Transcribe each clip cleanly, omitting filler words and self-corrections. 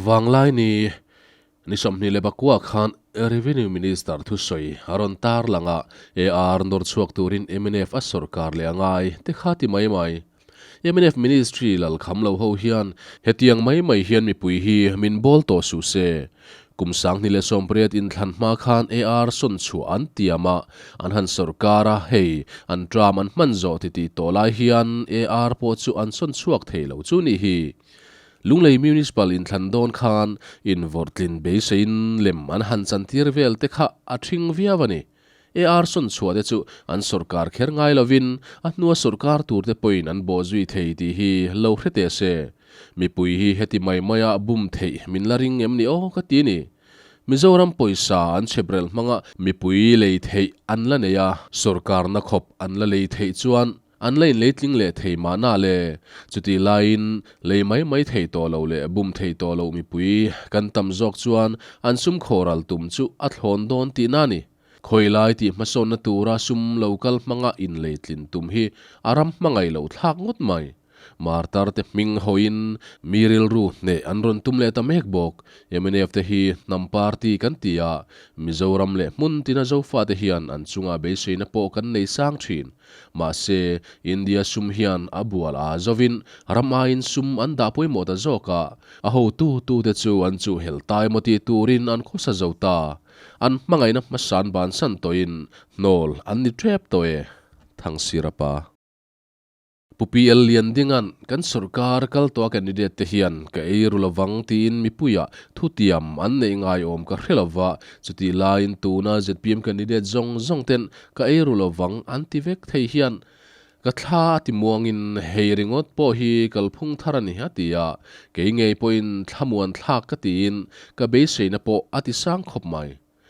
Vanglai ni ni 21 khan Revenue Minister thusawi a rawn tar lang a, AR nawr chhuak turin mnf a sawrkar leh a ngai te kha ti mai mai. Mnf Ministry lal kham lo ho hian hetiang mai mai hian mipui hi min bawl tawh suh se. Kum 2018 inthlan hma khan AR sawn chhuah an tiam a, an han sawrkar a, hei an tram an hman zawh titih tawh lai hian AR pawh chu an sawn chhuak thei lo chu nih hi. Lunglei Municipal inthlan dawn khan invawrhtlin beiseiin lem an han chantir vel te kha a ṭhing viau a ni. AR sawn chhuah te chu an sawrkar kher ngai lovin a hnua sawrkar tur te pawhin an bawh zui thei tih hi lo hre teh se. Mipui hi heti mai maia bum theih min la ring em ni aw ka ti ni. Mizoram pawisa an chheprelh hmanga mipui lei theih an la nei a, sawrkarna khawp an la lei theih chuan An la inleitling leh thei mahna le. Chutih laiin lei mai mai thei tawh lo leh bum thei tawh loh mipui kan tam zawk chuan an sum khawral tum chu a thlawn dawn tihna a ni. Khawi lai tih hmasawnna tura sum lo kal hmanga inleitlin tum hi a ram hmangaih loh thlak ngawt mai. Martar te hming hawiin mi rilru hneh an rawn tum leh ta mek bawk. Mnf te hi hnam party kan ti a, Mizoram leh hmun tina Zofate hian an chunga beiseina pawh kan nei sang thin. Mahse, India sum hian a bual a zovin ram aiin sum an dah pawimawh ta zawk a, a hotu tute chu an chuh hel ta emaw tih turin an khawsa zo ta. An hmangaihna hmasan bansan tawhin hnawl an ni tep tawh e, Thangsirapa. Pu PL Liandinga'n kan sawrkar kal tawh a candidate te hian ka ei ru lovang tiin mipuiah thutiam an neih ngaiawm ka hre lova, chutih laiin tuna zpm candidate zawng zawng ten ka ei ru lovang an ti vek thei hian ka thla a ti muangin hei ringawt pawh hi kalphung thar a ni a ti a, kei ngei pawhin thlamuan thlak ka tiin ka beiseina pawh a ti sang khawp mai.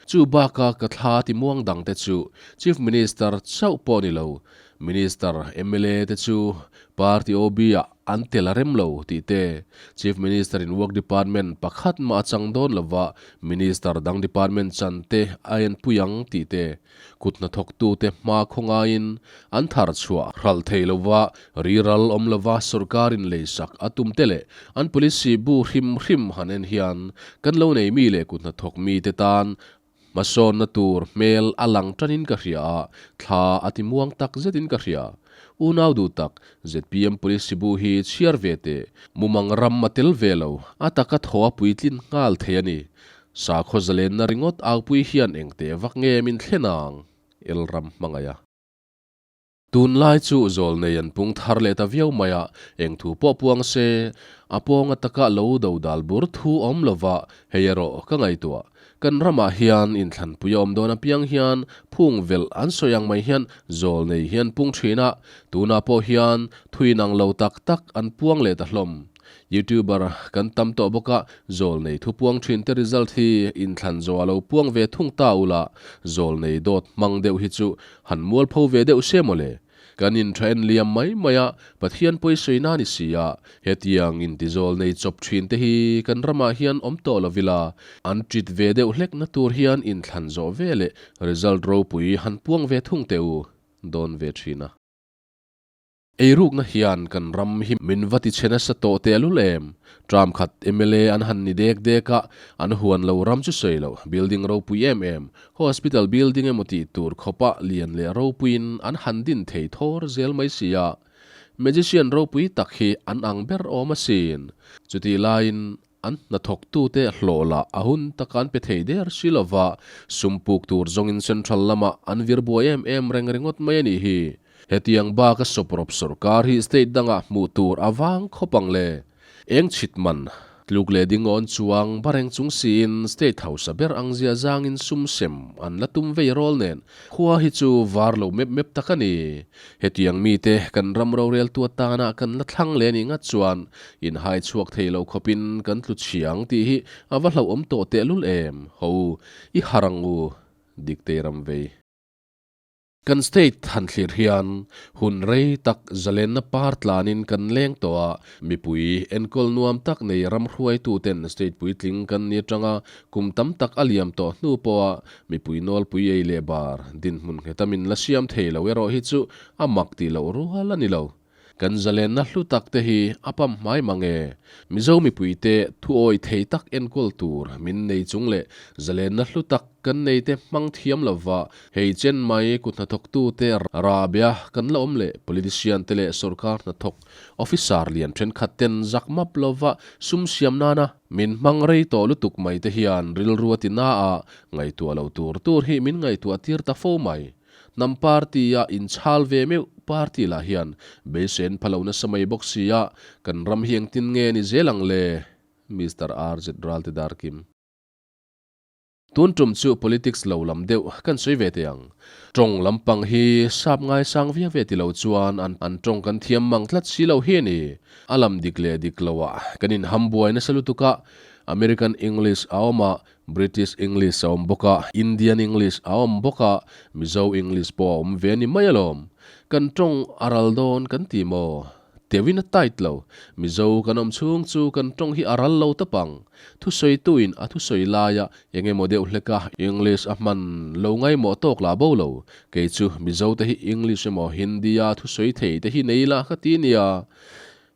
Chu baka ka thla ti muang dang te chu Chief Minister chauh pawh ni lo, Minister, mla te chu Party OB ah an tel a rem lo tih te, Chief Minister in Work Department pakhat mah a chang dawn lova Minister dang Department chan te a enpui ang tih te, kut hnathawktu te hma khawngaiin an thar chhuah hralh thei lova riral awm lova sorkar in leisak a tum te leh an policy bu hrim hrim han en hian kan lo nei mi leh kut hnathawk mi te tan hmasawnna tur hmel a lang tanin ka hria a, thla a ti muang tak zetin ka hria. Unau duh tak, zpm policy bu hi chhiar ve teh, mumang ram a tel ve lo, a taka thaw a puitlin nghal thei a ni. Sakhaw zalenna ringawt aupui hian engteh vak nge min thlen ang? Elram hmangaih a. Tunlai chu zawlnei an pung thar leh ta viau mai a, eng thu pawh puang se, a pawnga taka lo do dal bur thu awm lova, hei erawh ka ngaihtuah. Kan ramah hian inthlanpui a awm dawn apiang hian phung velh an sawi ang mai hian zawlnei hi an pung thin a, tunah pawh hian thu inang lo tak tak an puang leh ta hlawm. Youtuber kan tam tawh bawk a, zawlnei thu puang thin te result hi inthlan zawh a lo puang ve thung ta ula, zawlnei dawt hmang deuh hi chu han mualpho ve deuh se mawle. Kan intha en liam mai mai a, Pathian pawisawi na ni si a, hetiang inti zawlnei chawp thin te hi kan ramah hian awm tawh lo ila, an tit ve deuh hlek na tur hian inthlan zawh ve leh result ropui han puang ve thung teh u dawn ve thin a. Eirukna hian kan ram hi min va ti chhe nasa tawh teh lul em? Tram khat mla an han ni dek dek a, an huan lo ram chu sawi lo, building ropui em em, hospital building emaw tih tur khawpa lian leh ropuiin an han din thei thawr zel mai si a. Magician ropui tak hi an ang ber awm asin. Chutih laiin An hnathawktute hlawh lah a hun taka an pe thei der si lova, sum puk tur zawngin Central lamah an vir buai em em reng ringawt mai a nih hi. Hetiang baka sawprawp sawrkar hi state dangah hmuh tur a vang khawp ang le. Eng chhit man? Tluk leh ding awn chuang bareng chung siin state hausa ber ang zia zangin sum sem an la tum vei rawl nen khua hi chu var lo mep mep tak a ni. Hetiang mite kan ram roreltu atana kan la thlang leh anih ngat chuan inhai chhuak thei lo khawpin kan tlu chhiang tih hi a va hlauhawm tawh tehlul em? Ho, i harh ang u, Diktei ram vei. Kan state han thlir hian hun rei tak zalenna par tlanin kan leng tawh a, mipui enkawl nuam tak nei ram hruaituten state puitling kan ni atanga kum tam tak a liam tawh hnu pawha mipui nawlpui ei leh bar dinhmun ngheta min la siam thei lo erawh hi chu a mak tih loh rual a ni lo. Kan zalenna hlu tak te hi a pam hmai mang e. Mizo mipuite thuawi thei tak enkawl tur min nei chung leh zalenna hlu tak kan nei te hmang thiam lova hei chen mai kut hnathawktute rabia kan la awm leh politician te leh sorkar hnathawk officer lian thenkhat ten zak map lova sum siam nana min hmang rei tawh lutuk mai te hian rilru a ti na a, ngaihtuah lo tur tur hi min ngaihtuah tir ta fo mai. Hnam party-a inchhal ve meuh party lah hian beisein pha lo nasa mai bawk si a, kan ram hi engtin nge ni zel ang le? Mister RZ Ralte Darkim. Tun tum chu politics lo lam deuh kan sawi ve teh ang. Tawng lampang hi sap ngaisang viau ve ti lo chuan an an tawng kan thiam mang tlat si lo hi a ni. A lam dik leh dik loah kan inham buai nasa lutuk a, American English a awm a, British English a awm bawk a, Indian English a awm bawk a, Mizo English pawh a awm ve ni mai alawm. Kan tawng a ral dawn kan ti maw? Teuhin a tight lo. Mizo kan awm chhung chu kan tawng hi a ral lo tawp ang. Thusawituin a thusawi laia eng emaw deuh hleka English a hman lo ngaimawh tawk lah bo lo. Kei chu Mizo te hi English emaw Hindi-a thusawi thei te hi nei la ka ti nia.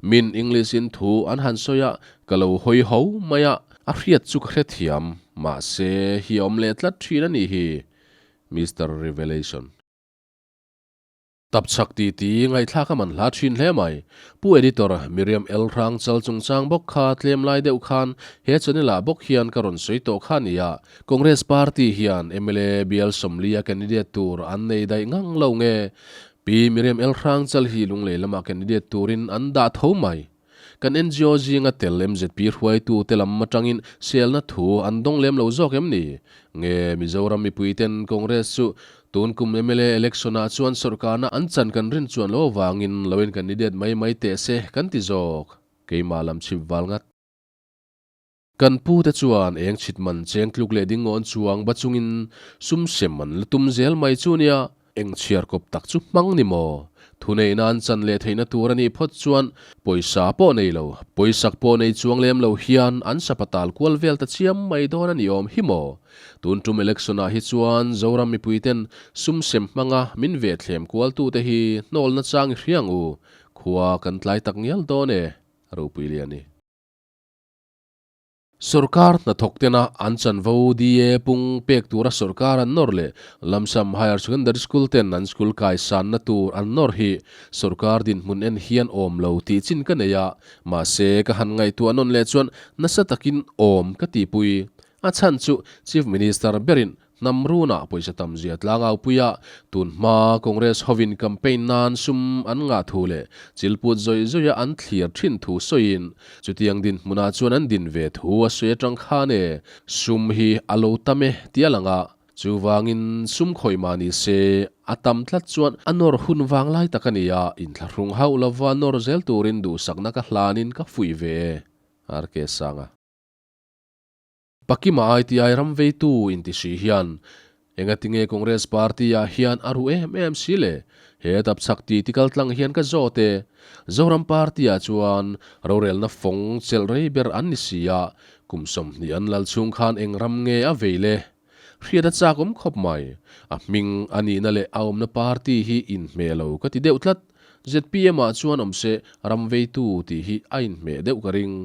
Min English in thu an han sawi a, ka lo hawi ho mai a, a hriat chu ka hrethiam, mahse hi a awm leh tlat thin a nih hi, Mister Revelation. Tapchhak ti ti ngaihthlak a man hla thin hle mai. Pu Editor, Miriam L. Hrangchal chungchang bawk kha tlem lai deuh khan he channel ah bawk hian ka rawn sawi tawh kha nia. Congress Party hian mla bial sawmli a candidate tur an nei daih ngang lo nge? Pi Miriam El Hrangchal hi Lunglei lamah candidate turin an dah tho mai. Kan ngo zinga tel MZP hruaitute lam atangin selna thu an dawng lem lo zawk em ni? Nge Mizoram mipuiten Congress chu tun kum mla election ah chuan sawrkarna an chan kan rin chuan lo avangin lo in candidate mai mai teh se kan ti zawk? Keimah lam chhip val ngat. Kan pu te chuan eng chhit man cheng tluk leh ding ngawn chuang ba chungin sum sem an la tum zel mai chu nia, eng chhiar kawp tak chu hmang ni maw? Thuneihna an chan leh theihna tur a nih phawt chuan pawisa pawh nei lo, pawisak pawh nei chuang lem lo hian an sapatal kual vel ta chiam mai dawn a ni awm hi maw? Tun tum election ah hi chuan Zoram mipui ten sum sem hmanga min ve thlem kual tu te hi hnawlna chang i hria ang u, khua kan tlai tak ngial dawn e, ropui lian i. Sorkar hnathawk tena an chanvo DA pung pek tura sorkar an nawr leh Lamsam Higher Secondary School ten an school kaisanna tur an nawr hi sorkar dinhmun en hian awm lo tih chin ka nei a, mahse ka han ngaihtuah nawn leh chuan nasa takin awm ka tihpui. A chhan chu Chief Minister berin Hnam runah pawisa tam zia tlangau a, tun hma Congress hovin campaign nan sum an ngah thu leh chilput zawih zawih a an thlir thin thu sawiin chutiang dinhmunah chuan an din ve thu a sawi atang khan e sum hi a lo tam e tih a lang a, chuvangin sum khawih mah ni se a tam tlat chuan a nawr hun vang lai tak a ni a, inthlahrung hauh lova nawr zel turin duhsakna ka hlanin ka fuih ve e, RK Sanga. Pakima ITI ram veitu inti si hian engatinge Congress Party ah hian a ruh em em si le? He tapchhak ti ti kaltlang hian ka zawt e. Zoram Party ah chuan rorelna fawng chelh rei ber an ni si a, kum 20 an lal chhung khan eng ram nge a vei le? Hriat a chak awm khawp mai. A hming a nihna leh a awmna party hi inhmeh lo ka ti deuh tlat. Zpm ah chuan awm se ram veitu tih hi a inhmeh deuh ka ring.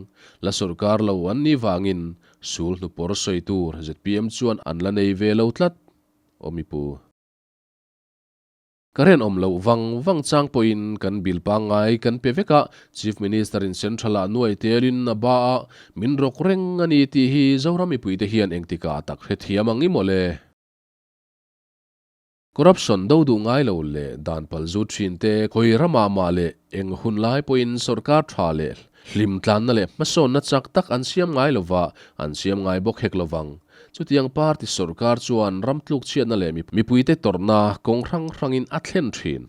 La sawrkar lo an nih vangin sul hnupawr sawi tur zpm chuan an la nei ve lo tlat. Aw mipu. Ka rinawm loh vang vang chang pawhin kan bill pangngai kan pe vek a, Chief Minister in Central ah nuai telin a ba a, min rawk reng a ni tih hi Zoram mipuite hian engtikah tak hrethiam ang i maw le? Corruption do duh ngai lo leh dan pal zut thin te khawi ramah mah leh eng hun lai pawhin sorkar tha leh hlim tlanna leh hmasawnna chak tak an siam ngai lova, an siam ngai bawk hek lovang. Chutiang party sorkar chuan ram tlukchhiatna leh mipuite tawrhna kawng hrang hrangin a thlen thin.